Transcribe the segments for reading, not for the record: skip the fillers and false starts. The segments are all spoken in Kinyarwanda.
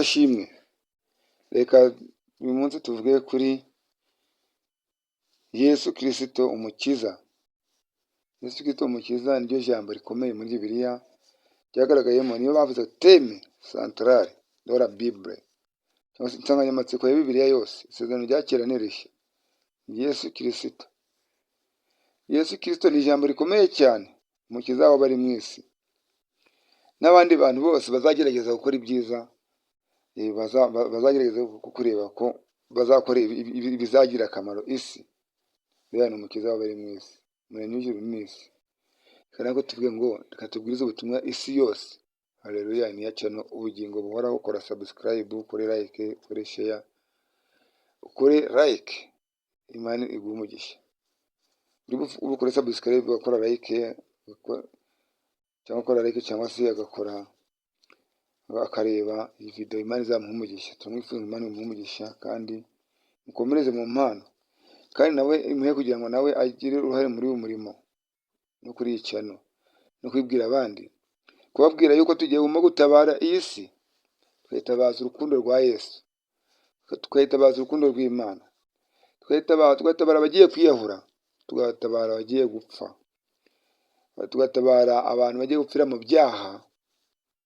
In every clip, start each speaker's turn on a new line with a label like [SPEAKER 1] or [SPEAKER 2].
[SPEAKER 1] Ashimwe. Reka uyu munsi tuvuge kuri Yesu Kirisito Umukiza. Yesu Kirisito Umukiza niryo jambo rikomeye muri Bibiliya ryagaragayemo, niyo bavuze thème central de la Bible, cyangwa se insanganyamatsiko ya Bibiliya yose, Isezerano rya Kera n'Irishya. Yesu Kirisito. Yesu Kirisito ni ijambo rikomeye cyane, Umukiza w'abari mu isi n'abandi bantu bose bazagerageza gukora ibyiza, bazagerageza kureba ko bazakora ibizagira akamaro isi. Uriya ni Umukiza w'abari mu isi, Umuremyi w'ijuru n'isi. Reka ntabwo tuvuge ngo reka tubwirize ubutumwa isi yose. Haleluya! Ni channel Ubugingo Buhoraho. Kora subscribe, ukore like, ukore share, ukore like, Imana iguhe umugisha. Uri bukore subscribe, ugakora like, cyangwa ukora like, cyangwa se agakora akareba iyi video, Imana izamuha umugisha. Turamwifuza, Imana imuhe umugisha kandi mukomereze mu mpano, kandi nawe imuhe kugira ngo nawe agire uruhare muri uyu murimo no kuri iyi channel no kwibwira abandi, kubabwira yuko tugiye gutabara iyi si, tukayitabaza urukundo rwa Yesu, tukayitabaza urukundo rw'Imana, tugatabara abagiye kwiyahura, tugatabara abagiye gupfa, tugatabara abantu bagiye gupfira mu byaha,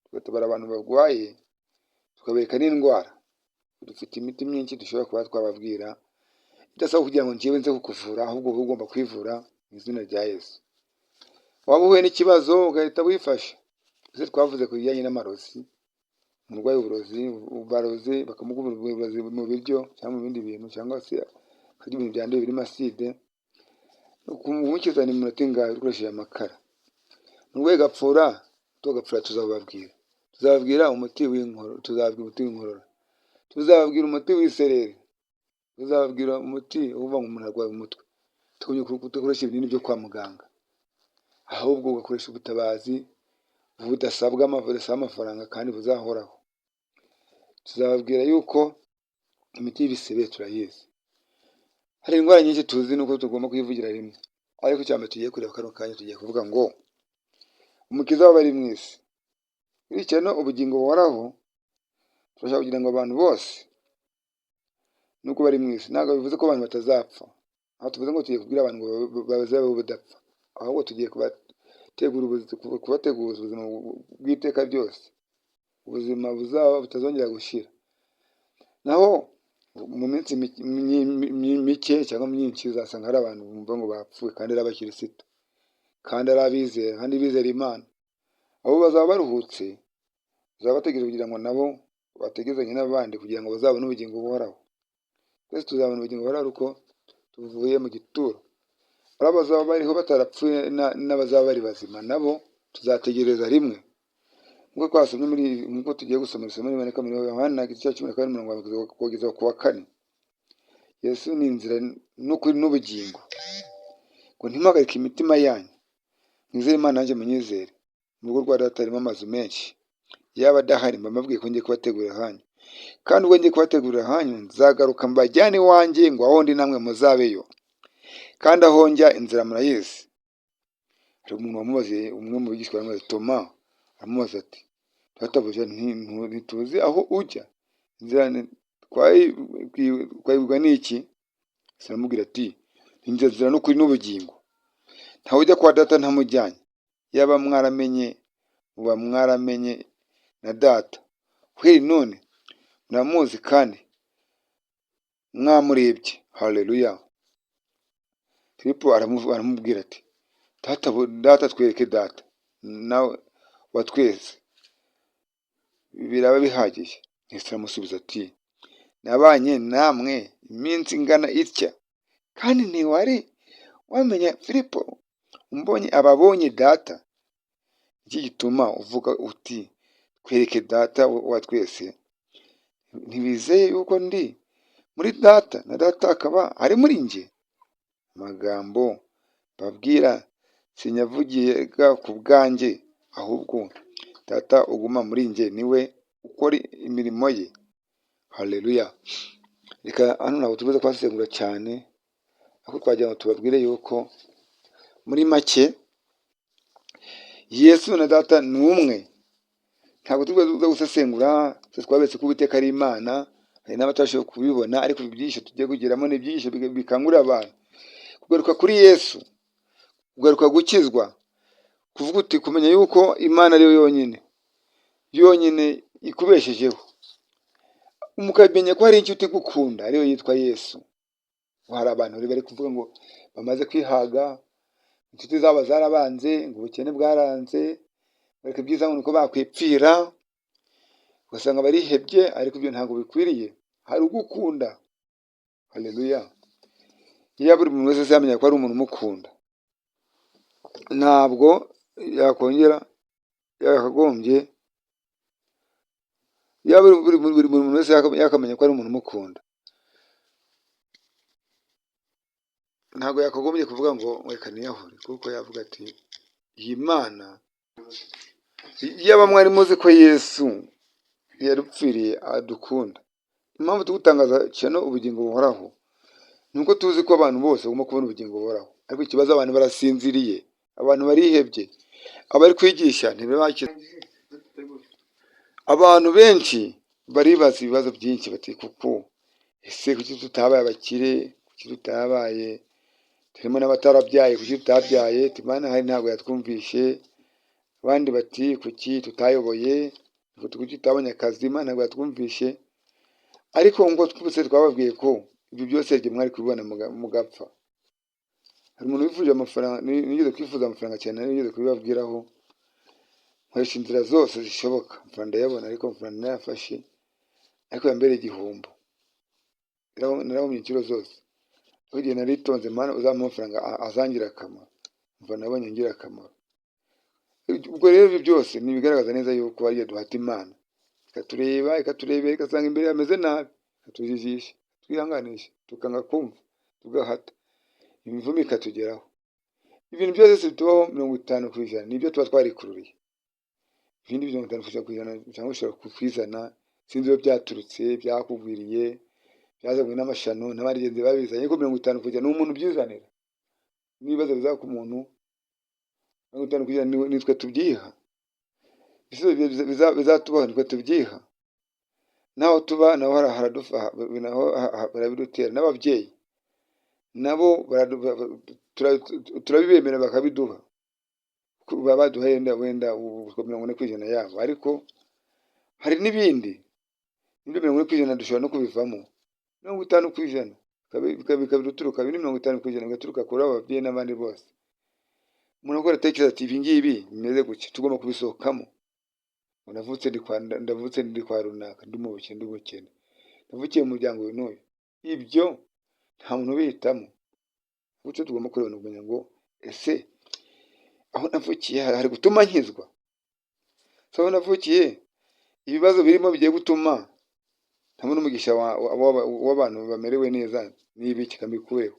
[SPEAKER 1] tugatabara abantu barwaye, tukabereka n'indwara. Dufite imiti myinshi dushobora kuba twababwira, idasaba kugira ngo njyewe nze kukuvura, ahubwo wowe ugomba kwivura mu izina rya Yesu. Waba uhuye n'ikibazo ugahita wifasha. Ese twavuze ku bijyanye n'amarozi, umurwayi uburozi baroze bakamuha uburozi mu biryo cyangwa mu bindi bintu, cyangwa se akarya ibintu byanduye birimo acide, kumukiza ni iminota ingahe ukoresheje amakara? Umurwayi gapfura tugapfura, tuzababwira. Tuzababwira umuti w'inkorora, tuzababwira umuti w'isereri, tuzababwira umuti uvuga ngo umuntu arwaye umutwe, tudakoresha ibinini byo kwa muganga, ahubwo ugakoresha ubutabazi budasabwa, budasaba amafaranga kandi buzahoraho. Tuzababwira yuko imiti y'ibisebe turayizi. Hari indwara nyinshi tuzi, nuko tugomba kuyivugira rimwe. Ariko icya mbere tugiye kureba kano kanya, tugiye kuvuga ngo Umukiza w'abari mu isi. Bityo no Ubugingo Buhoraho, turashaka kugira ngo abantu bose nuko bari mu isi, ntabwo bivuze ko abantu batazapfa. Aho tuvuze ngo tugiye kubwira abantu ngo bazabeho ubudapfa, ahubwo tugiye kubateguza ubuzima bw'iteka ryose, ubuzima buzaba butazongera gushira. Naho mu minsi mike cyangwa myinshi uzasanga hari abantu bumva ngo bapfuye kandi ari abakirisitu, kandi ari abizera, kandi bizera Imana. Abo bazaba baruhutse, bazaba bategereje kugira ngo nabo bategezanye n'abandi kugira ngo bazabone ubugingo buhoraho. Twese tuzabona ubugingo buhoraho uko tuvuye mu gituro. Ari abazaba bariho batarapfuye n'abazaba bari bazima, nabo tuzategereza rimwe, nk'uko twasomye muri, nk'uko tugiye gusoma isomo riboneka muri Yohana igice cya 12 mirongo kugeza ku wa 4. Yesu ni inzira n'ukuri n'ubugingo. Ngo ntimuhagarike imitima yanyu, mwizere Imana, nanjye munyizere. Mu rugo rwa Data harimo amazu menshi, yaba adahari mba mbabwiye ko ngiye kubategurira ahanyu. Kandi ubwo ngiye kubategurira ahanyu, nzagaruka mbajyane iwanjye, ngo aho ndi namwe muzabeyo. Kandi aho njya inzira murayizi. Hari umuntu wamubaze, umwe mu bigishwa aramubaza, Toma aramubaza ati: "Databuja, ntituzi aho ujya, inzira twayibwirwa n'iki?" Yesu aramubwira ati: "Ni njye nzira n'ukuri n'ubugingo, ntawe ujya kwa Data ntamujyanye. Yaba mwaramenye, muba mwaramenye na Data. Uhereye none muramuzi kandi mwamurebye." Haleluya! Filipo aramubwira ati: "Data, Data, twereke Data nawe wa twese biraba bihagije." Yesu aramusubiza ati: "Nabanye namwe iminsi ingana itya, kandi ntiwari wamenya, Filipo? Umbonye aba abonye Data. Iki gituma uvuga uti: 'Twereke Data wa twese'? Ntiwizeye yuko ndi muri Data na Data akaba ari muri njye? Amagambo mbabwira sinyavugira ku bwanjye, ahubwo Data uguma muri njye niwe ukora imirimo ye." Haleluya! Reka hano ntabwo tubuze kuhasesengura cyane, ariko twagira ngo tubabwire yuko muri make Yesu na Data ni umwe. Ntabwo tuza gusesengura, twaberetse ko Uwiteka ari Imana, hari n'abatashoboye kubibona, ariko ibi byigisho tugiye kugeramo ni ibyigisho bikangurira abantu kugaruka kuri Yesu, kugaruka gukizwa, kuvuga uti kumenya yuko Imana ariyo yonyine yonyine ikubeshejeho, mukamenya ko hari inshuti igukunda ariyo yitwa Yesu. Hari abantu bari kuvuga ngo bamaze kwihaga, inshuti zabo zarabanze, ngo ubukene bwaranze, bareka ibyiza ngo nuko bakwipfira, ugasanga barihebye, ariko ibyo ntabwo bikwiriye. Hari ugukunda, haleluya. Iyo buri muntu wese yamenya ko ari umuntu umukunda, ntabwo yakongera yakagombye, iyo buri muntu wese yakamenya ko ari umuntu umukunda, ntabwo yakagombye kuvuga ngo reka niyahure, kuko yavuga ati iyi Mana, iyaba mwari muzi ko Yesu yarupfiriye adukunda. Impamvu tugutangaza cyane ubugingo buhoraho ni uko tuzi ko abantu bose bagomba kubona ubugingo buhoraho, ariko ikibazo abantu barasinziriye, abantu barihebye, abari kwigisha ntibakize. Abantu benshi baribaza ibibazo byinshi bati kuko ese kuki tutabaye abakire, kuki tutabaye, turimo n'abatarabyaye, kuki tutabyaye, Imana hari ntabwo yatwumvishe. Abandi bati kuki tutayoboye, kuki tutabonye akazi, Imana ntabwo yatwumvishe. Ariko nk'uko twese twababwiye ko ibyo byose igihe mwari kubibona mugapfa. Hari umuntu wifuje amafaranga, nigeze kwifuza amafaranga cyane, nigeze kubibabwiraho, nkoresha inzira zose zishoboka, amafaranga ndayabona, ariko amafaranga narayafashe, ariko yambereye igihombo. Narahomye inshuro zose. Ariko igihe naritonze, Mana uzampa amafaranga azangira akamaro, amafaranga nabonye angira akamaro. Ubwo rero ibyo byose ni ibigaragaza neza yuko hari igihe duhata Imana, ikatureba, ikaturebera, igasanga imbere hameze nabi, ikatujijisha, twihanganisha, tukanga kumva, tugahata, imivumo ikatugeraho. Ibintu byose bitubaho 50% nibyo tuba twarikururiye, ibindi 50% cyangwa bishobora kwizana, sinzi iyo byaturutse, byakugwiriye, byazanywe n'amashano, n'abagenzi babizanye, ariko 50% ni umuntu ubyizanira. N'ibibazo biza ku muntu, 50% nitwe tubyiha. Ibisubizo bizatubaho nitwe tubyiha. Naho tuba naho naho barabidutera, n'ababyeyi nabo turabibemera bakabiduha, baba baduhaye wenda 40% yabo, ariko hari n'ibindi n'ibyo 40% dushobora no kubivamo, 50% bikabiduturuka, ibindi 50% bigaturuka kuri abo babyeyi n'abandi bose. Umuntu akora atekereza ati ibi ngibi bimeze gutya, tugomba kubisohokamo. Ndavutse ndi kwa runaka, ndi mu bukene, ndi umukene, navukiye mu muryango uyu n'uyu, ibyo nta muntu ubihitamo. Icyo tugomba kureba ni ukumenya ngo ese aho navukiye hari gutuma nkizwa? Se aho navukiye ibibazo birimo bigiye gutuma ntabona umugisha w'abantu bamerewe neza ni ibiki? Mbikureho.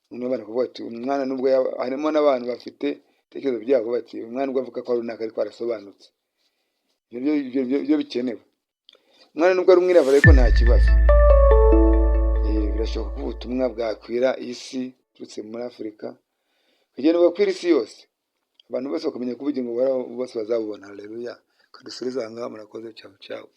[SPEAKER 1] Noneho abantu bakavuga bati umwana nubwo harimo n'abantu bafite ibitekerezo byabo bati umwana ubwo avuga ko ari runaka ariko arasobanutse, ibyo bikenewe. Umwana nubwo ari umwirabura ariko nta kibazo. Birashoboka ko ubutumwa bwakwira isi turutse muri Afurika kugenda bugakwira isi yose, abantu bose bakamenya ko ubugingo buhoraho bose bazabubona. Haleluya. Kadusubize aha ngaha, murakoze, ciao ciao.